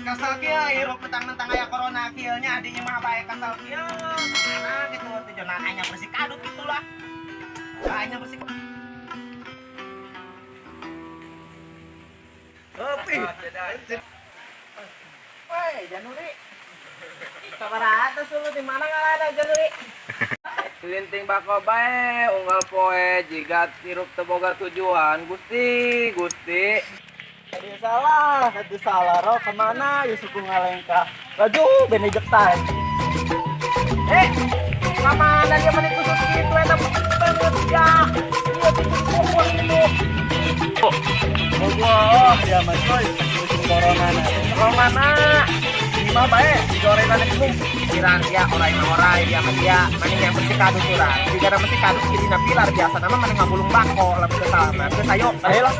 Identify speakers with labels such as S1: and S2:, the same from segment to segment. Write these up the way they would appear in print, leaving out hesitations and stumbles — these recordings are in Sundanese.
S1: Kesel kieu hirup mentang-mentang aya corona kieu nya adinya mah bae kesel kieu. Mana gitu tujuan hanya bersih kadut gitulah. Hanya bersih. Opi. Woi, Januri. Sabaraha atas lu di mana ngalana Januri?
S2: Linting bako bae unggal poe jiga hirup teu boga tujuan Gusti, Gusti.
S1: Tadi salah ro kemana ya suku ngalengkah. Aduh, benejek tay. Kemana dia meni kusut gitu eta banget ya. Iya pukul itu.
S3: Wah, dia mah coy, musim corona na.
S1: Corona.
S3: Lima bae digorengan umum.
S1: Piran dia orai-orai dia mah dia mending yang bersih kadut urang. Jika ada bersih kadut jadi pilar biasa nama mending ngabulung bako lamun teu salah mah. Geus ayo.
S3: Ayo lah.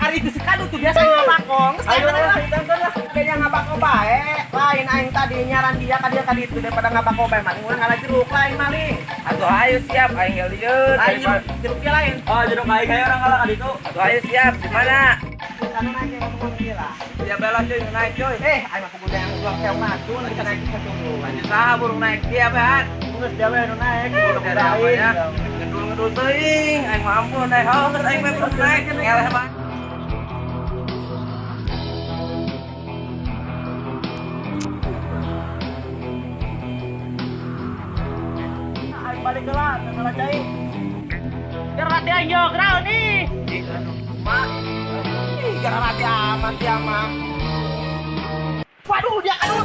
S1: Ari itu si kadut tuh biasa ngabako. Geus
S3: Ayo
S1: ayo
S3: lah,
S1: lah. Kayaknya ngabako bae. Lain aing tadi nyaran dia ka dia ka ditu daripada ngabako bae mending urang ngala jeruk lain maling.
S2: Atuh ayo siap aing lieur.
S1: Lain jeruk dia lain.
S3: Oh, jeruk aing kayak orang kalah ka ditu.
S2: Atuh ayo siap di mana?
S1: Anu naik ngomong ieu lah.
S2: Siap bela cuy naik cuy.
S1: Aing mah kudu yang ulang keong maju kita naik ke dulu.
S2: Lanjut saha burung naik dia bae.
S3: Geus dia we nu naik, burung
S2: Dari apa
S3: lain.
S2: ya? Ngedul-ngedul teuing, aing mah ampun naik. Oh, geus aing mah burung naik ngeleh mah.
S3: Aing balik heula, teu cai.
S1: Gerak dia yo gerak nih. Mak. Ih, gerak dia aman dia mah. Waduh, dia aduh.